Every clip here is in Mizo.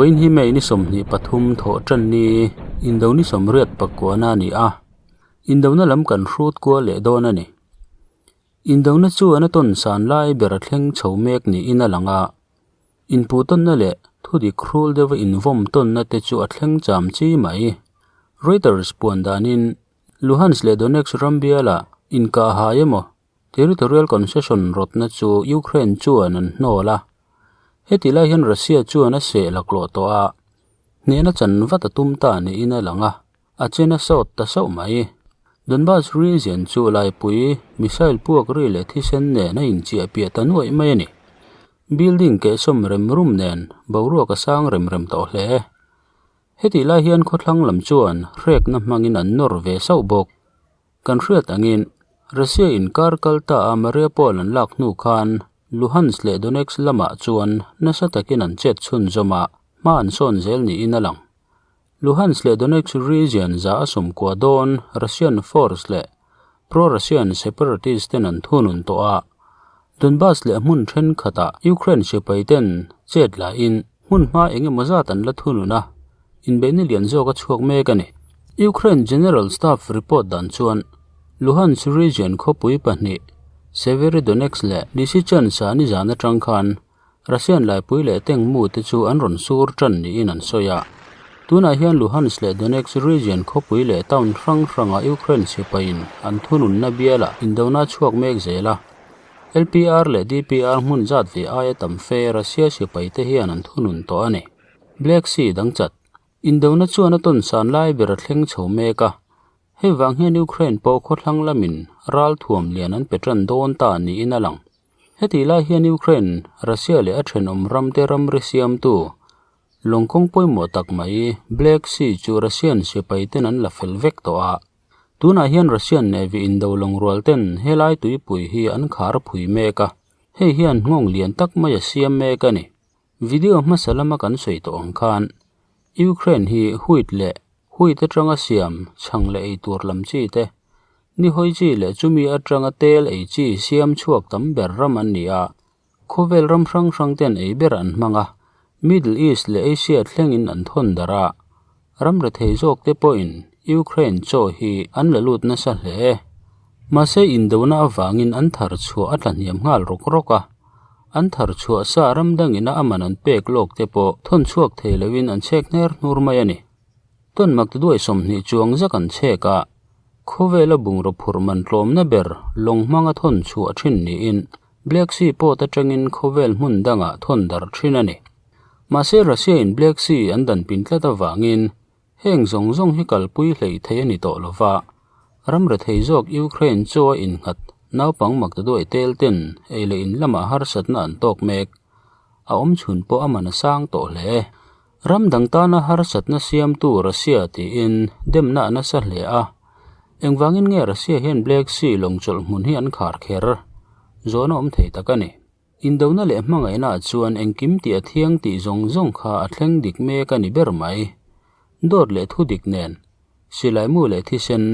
Vawiin hi May ni 23 thawh tan ni Indo ni 89 a ni a. Indona lam kan hrut kual leh dawn a ni. Indona chu an a tawn san lai ber a thleng chho mek niin a lang a. Inpuh tawnna leh thudik hrul deuha invawm tawnna te chu a thleng cham chi mai. Reuters puan danin Luhansk leh Donetsk ram bialah inkah hai emaw Territorial concession rawtna chu Ukraine chuan an hnawl a. Heti lai hian Russia chuan a seh laklawh tawh a, hnehna chan vat a tum ta niin a lang a, a chen a sawt ta sauh mai. Donbas region chu laipui missile puak ri leh thisen nen a inchiah piah ta nuaih mai a ni. Building kehsawm rem rum nen boruak a sang rem rem tawh hle. Hetih lai hian khawthlang lam chuan hrekna hmangin an nawr ve sauh bawk. Kan hriat angin, Russia inkar kal ta a Mariupol an lak hnu khan Luhansk leh Donetsk lamah chuan nasa takin an chet chhunzawm a, hma an sawn zel niin a lang. Luhansk leh Donetsk region za a sawmkua dawn Russian force leh pro-Russian separatist ten an thunun tawh a, Donbas leh hmun thenkhatah Ukraine sipai ten chet lahin hmun hma eng emaw zat an la thunun a, inbeihna lian zawk a chhuak mek a ni. Ukraine General Staff report dan chuan Luhansk region khawpui pahnih Severodonetsk leh Lysychansk-ah nizan atang khan Russian laipui leh tank mu te chu an rawn sur tan niin an sawi a. Tunah hian Luhansk leh Donetsk region khawpui leh town hrang hrangah Ukraine sipaiin an thununna bialah indona a chhuak mek zel a. LPR leh DPR hmun zat ve aia tam fe Russia sipai te hian an thunun tawh a ni. Black Sea dang chat. Indona chuan a tawn san lai ber a thleng chho mek a. Hei vang hian Ukraine pawh khawthlang lamin ral thuam lian an pe tan dawn ta niin a lang. Hetih lai hian Ukraine, Russia leh a thenawm ramte ramri siamtu lawng kawng pawimawh tak mai Black Sea chu Russian sipai ten an la fel vek tawh a. Tunah hian Russian Navy indo lawng rual ten helai tuipui hi an khar phui mek a, hei hian nghawng lian tak mai a siam mek a ni. Video hmasa lama kan sawi tawh ang khan Ukraine hi wheat leh wheat atanga siam chhang leh ei tur lam chi te, ni hawi chi leh chumi atanga tel ei chi siam chhuak tam ber ram an ni a, khawvel ram hrang hrang ten ei ber an hmang a, Middle East leh Asia thlengin an thawn darh a, ram rethei zawk te pawhin Ukraine chaw hi an la lut nasa hle. Mahse indona avangin an thar chhuah a tlahniam nghal rawk rawk a, an thar chhuah sa ram dangina a man an pek lawk te pawh thawn chhuak thei loin an chhek hner hnur mai a ni. Tawn mak duai 20 chuang zak an chhek a, khawvela bungraw phurh man tlawmna ber lawng hmanga thawn chhuah thin niin Black Sea port atangin khawvel hmun dangah thawn darh thin a ni. Mahse Russia in Black Sea an dan pin tlat avangin heng zawng zawng hi kalpui hleih theih a ni tawh lova, ram rethei zawk Ukraine chu a innghat naupang maktaduai tel ten ei leh in lamah harsatna an tawk mek. A awm chhun pawh a man a sang tawh hle. Ram dang tana harsatna siamtu Russia tiin demna a nasa hle a. Engvangin nge Russia hian Black Sea lawng chawlh hmun hi an khar kher? Zawhna awm thei tak a ni. Indona leh hmangaihnaah chuan engkim tih a thiang tih zawng zawng kha a thleng dik mek a ni ber mai. Dawt leh thu dik nen, silaimu leh thisen,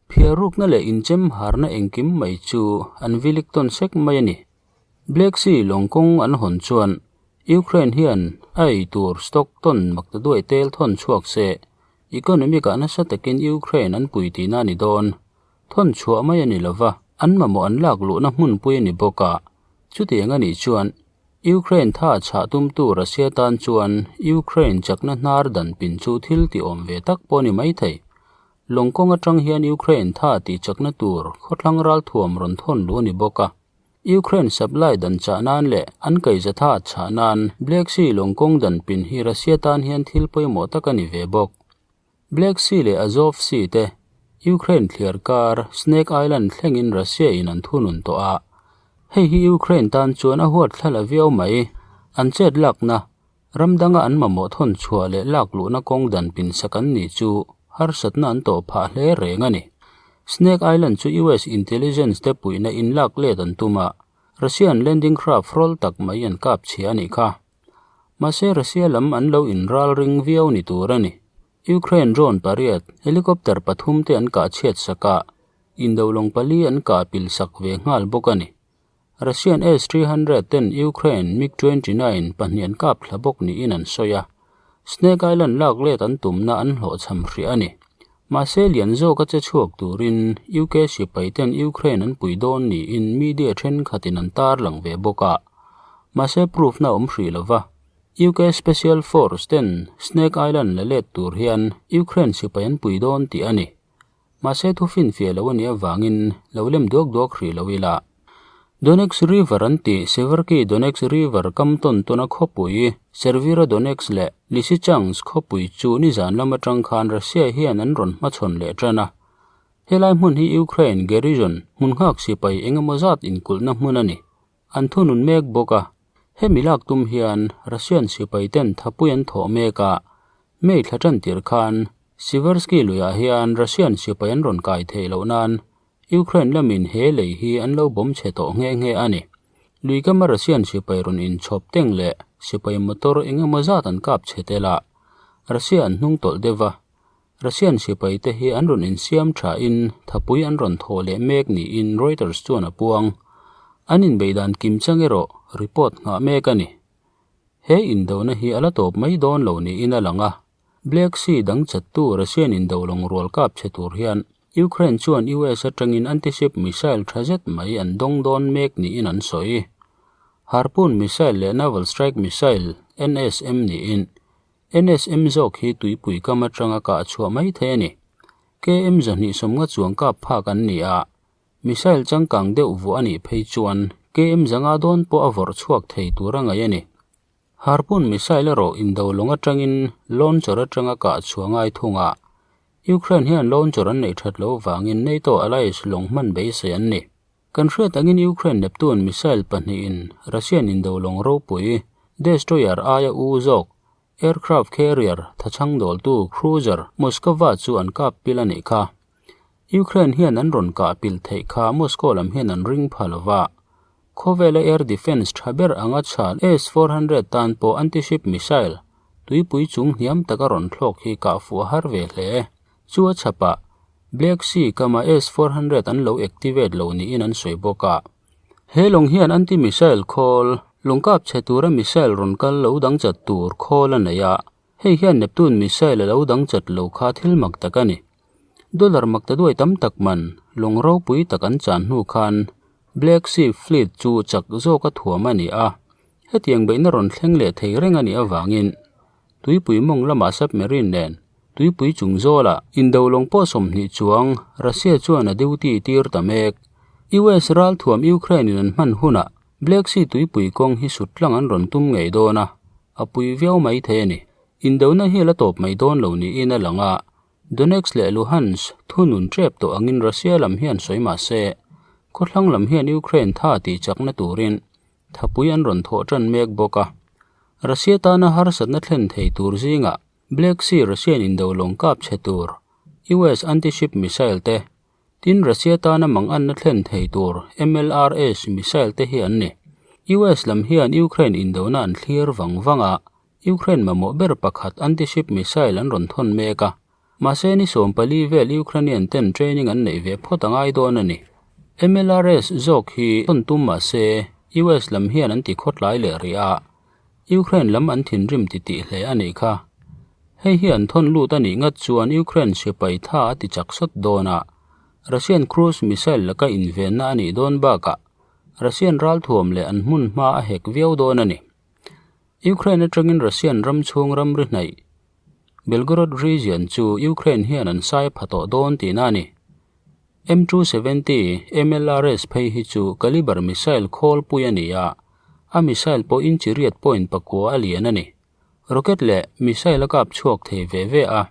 phiarrukna leh inchem harna engkim mai chu an vilik tawn sek mai a ni. Black Sea lawng kawng an hawn chuan Ukraine hian a ei tur stock tawn maktaduai tel thawn chhuak se, economic ah nasa takin Ukraine an pui tihna a ni dawn. Thawn chhuah mai a ni lova, an mamawh an lak luhna hmunpui a ni bawk a. Chutiang a nih chuan, Ukraine tha chhah tumtu Russia tan chuan Ukraine chakna hnar dan pin chu thil ti awm ve tak pawh a ni mai thei. Lawng kawng atang hian Ukraine tha tih chakna tur khawthlang ralthuam rawn thawn luh a ni bawk a. Ukraine supply dan chah nan leh an kaihza tha chhah nan Black Sea lawng kawng dan pin hi Russia tan hian thil pawimawh tak a ni ve bawk. Black Sea leh Azov Sea te Ukraine thliar kar Snake Island thlengin Russia in an thunun tawh a, hei hi Ukraine tan chuan a huat thla la viau mai. An chet lakna, ram danga an mamawh thawn chhuah leh lak luhna kawng dan pin sak an ni chu harsatna an tawh phah hle reng a ni. Snake Island chu US intelligence te puihna in lak let an tum a, Russian landing craft rawl tak mai an kap chhia a nih kha. Mahse Russia lam an lo inral ring viau ni tur a ni. Ukraine drone pariat, helicopter pathum te an kah chhiat sak a, indolawng pali an kah pil sak ve nghal bawk a ni. Russian S-300 ten Ukraine MiG-29 pahnih an kap thla bawk niin an sawi a. Snake Island lak let an tumna an hlawhchham hrih a ni. Mahse lian zawka che chhuak turin UK sipaiten Ukraine an pui dawn niin media thenkhatin an tarlang ve bawk a. Mahse proof na awm hrih lova. UK Special Force ten Snake Island la let tur hian Ukraine sipai an pui dawn tih a ni. Mahse thu finfiah lo a nih avangin lo lem duak duak hrih lo ila. Donetsk River an tih Severky Donetsk River kam tawn tawna khawpui Servirodonetsk leh Lysychansk khawpui chu nizan lam atang khan Russia hian an rawn hmachhawn leh tan a. Helai hmun hi Ukraine garrison hmun nghak sipai engemaw zat inkulhna hmun a ni. An thunun mek bawk a. Hemi lak tum hian Russian sipai ten thapui an thawh mek a, May thla tan tir khan Siversky luiah hian Russian sipai an rawn kai theih loh nan Ukraine lamin he lei hi an lo bawm chhe tawh nghe nghe a ni. Lui kama Russian sipai rawn inchhawp teng leh sipai motor eng emaw zat an kap chhe tel a, Russia an hnung tawlh deuh va. Russian sipai te hi an rawn insiam tha in thapui an rawn thawh leh mek niin Reuters chuan a puang. An inbeih dan kim chang erawh report nghah mek a ni. He indona hi a la tawp mai dawn lo niin a lang a, Black Sea dang chattu Russian indo lawng rual kap chhe tur hian Ukraine chuan US atangin anti-ship missile tha zet mai an dawng dawn mek niin an sawi. Harpoon missile leh Naval Strike Missile, NSM, niin NSM zawk hi tuipui kam atanga kah chhuah mai thei a ni. KM 250 chuang kap phak an ni a, missile changkang deuh vuah a nih phei chuan KM 500 dawn pawh a vawrh chhuak thei tur a ngaih a ni. Harpoon missile erawh indo lawng atangin launcher atanga kah chhuah ngai thung a, Ukraine hian launcher an neih that loh vangin NATO allies lawng hman beisei an ni. Kan hriat angin Ukraine Neptune missile pahnihin Russian indo lawng ropui, destroyer aia u zawk, aircraft carrier thachhang dawltu cruiser Moskva chu an kap pil a nih kha. Ukraine hian an rawn kah pil theih kha Moscow lam hian an ring pha lova. Khawvela air defence tha ber anga chhal S-400 tan pawh anti-ship missile tuipui chung hniam taka rawn thlawk hi kah fuh a har ve hle. Chu a chhapah Black Sea kama S-400 an lo activate lo niin an sawi bawk a. He lawng hian anti-missile khawl, lawng kap chhe tura missile rawn kal lo dang chat tur khawl a nei a, hei hian Neptune missile a lo dang chat lo kha thil mak tak a ni. Dollar maktaduai tam tak man lawng ropui tak an chan hnu khan Black Sea Fleet chu chak zawka thuam a ni a, hetiang beihna rawn thleng leh thei reng a nih avangin tuipui mawng lamah submarine nen tuipui chung zawlah indo lawng pawh 20 chuang Russia chuan a duty tir ta mek. US ralthuam Ukraine in an hman hunah Black Sea tuipui kawng hi sut tlang an rawn tum ngei dawn a, a pui viau mai thei a ni. Indona hi a la tawp mai dawn lo niin a lang a, Donetsk leh Luhansk thunun tep tawh angin Russia lam hian sawi mah se, khawthlang lam hian Ukraine tha tih chakna turin thapui an rawn thawh tan mek bawk a. Russia tana harsatna thlen thei tur zingah Black Sea Russian indo lawng kap chhe tur US anti-ship missile te, tin Russia tana manganna thlen thei tur MLRS missile te hi an ni. US lam hian Ukraine indona an thlir vang vang a, Ukraine mamawh ber pakhat anti-ship missile an rawn thawn mek a, mahse ni 14 vel Ukrainian ten training an neih ve phawt a ngai dawn a ni. MLRS zawk hi thawn tum mahse US lam hian an ti khawtlai leh rih a, Ukraine lam an thinrim titih hle a nih kha. Hei hi an thawn lut a nih ngat chuan Ukraine sipai tha a ti chak sawt dawn a, Russian cruise missile laka invenna a nih dawn bakah Russian ralthuam leh an hmun hma a hek viau dawn a ni. Ukraine atangin Russian ram chhung ramri hnaih Belgorod region chu Ukraine hian an sai pha tawh dawn tihna a ni. M270 MLRS phei hi chu Kalibr missile khawlpui a ni a, a missile pawh inch riat point pakua a lian a ni. Rocket leh missile a kap chhuak thei ve ve a,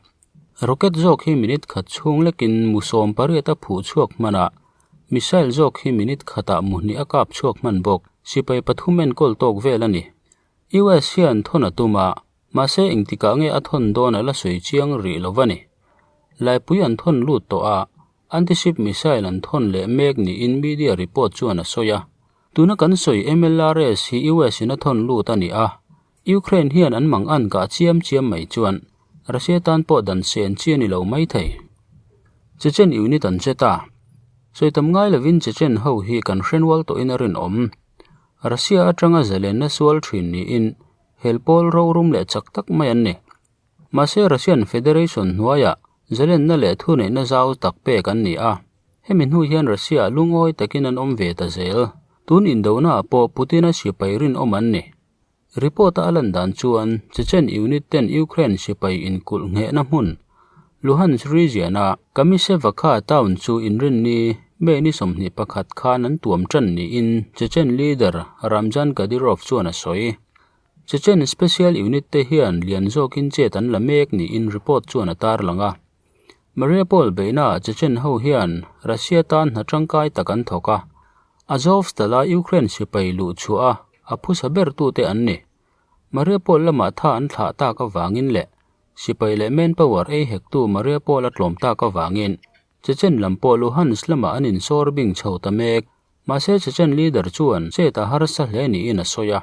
rocket zawk hi minute khat chhung lekin mu 18 a phuh chhuak hman a, missile zawk hi minute khatah mu hnih a kap chhuak hman bawk. Sipai pathum enkawl tawk vel a ni. US hian thawn a tum a, mahse engtikah nge a thawn dawn a la sawi chiang rih lo va ni. Laipui an thawn lut tawh a, anti-ship missile an thawn leh mek niin media report chuan a sawi a. Tuna kan sawi MLRS hi US in a thawn lut a ni a, Ukraine hian an mang an kah chiam chiam mai chuan Russia tan pawh dan sen chi a ni lo mai thei. Chechen unit an che ta. Sawi tam ngai lovin Chechen ho hi kan hrenual tawhin a rinawm. Russia atanga zalenna sual thin niin hel pawl rorum leh chak tak mai an ni. Mahse Russian Federation hnuaiah zalenna leh thuneihna zau tak pek an ni a. Hemi hnu hian Russia lungawi takin an awm ve ta zel. Tun indonaah pawh Putin-a sipai rinawm an ni. Report-a a lan dan chuan Chechen unit ten Ukraine sipai inkulh nghehna hmun Luhansk region-a Kamisevakha town chu inrinni May ni 21 khan an tuam tan niin Chechen leader Ramzan Kadyrov chuan a sawi. Chechen special unit te hian lian zawkin chet an la mek niin report chuan a tarlang a. Mariupol beihnaah Chechen ho hian Russia tan hna tangkai tak an thawk a, Azovstal-a Ukraine sipai luh chhuah a a phusa bertute an ni. Mariupol lamah tha an thlah tak avangin leh sipai leh manpower ei hektu Mariupol a tlawm tak avangin Chechen lam pawh Luhansk lamah an insawr bing chho ta mek. Mahse Chechen leader chuan chet a harsa hle niin a sawi a.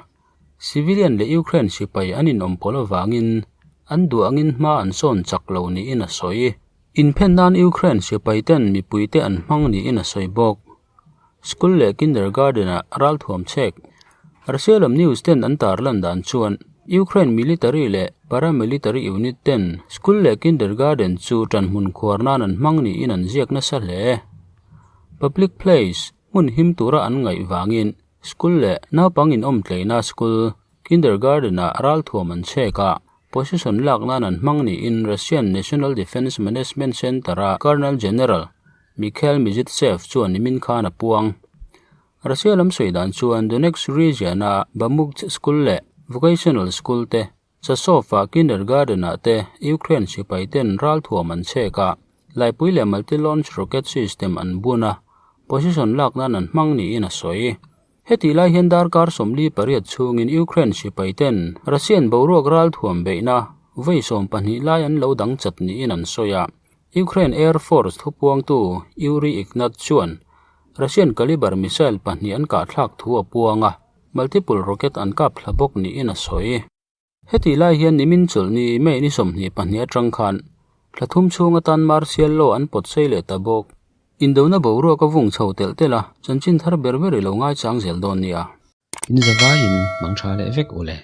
Civilian leh Ukraine sipai an inawm pawlh avangin an duh angin hma an sawn chak lo niin a sawi. Inphen nan Ukraine sipai ten mipuite an hmang niin a sawi bawk. School leh kindergarten-ah ralthuam chhek. Russia lam news ten an tarlan dan chuan Ukraine military leh paramilitary unit ten school leh kindergarten chu tanhmun khuar nan an hmang niin an ziak nasa hle. Public place hmun him tura an ngaih vangin school leh naupang inawm tleina school, kindergarten-ah ralthuam an chhek a, position lak nan an hmang niin Russian National Defence Management Centre-a Colonel General Mikhail Mizintsev chuan nimin khan a puang. Russia lam sawi dan chuan Donetsk region-a Bamukht School leh Vocational School te Chasov-a kindergarten-ah te Ukraine sipai ten ralthuam an chhek a, laipui leh multi-launch rocket system an bun a, position lak nan an hmang niin a sawi. Hetih lai hian darkar 48 chhungin Ukraine sipai ten Russian boruak ralthuam beihna vawi 12 lai an lo dang chat niin an sawi a. Ukraine Air Force thupuangtu Yuriy Ignat chuan Russian caliber missile pahnih an kahthlak thu a puang a. Multiple rocket an kap thla bawk niin a sawi. Hetih lai hian nimin chawlhni May ni 22 atang khan thla thum chhung atan martial law an pawt sei leh ta bawk. Indona boruak a vung chho telh telh a, chanchin thar ber ber i lo ngaichang zel dawn nia. In zavaiin mang tha leh vek u le.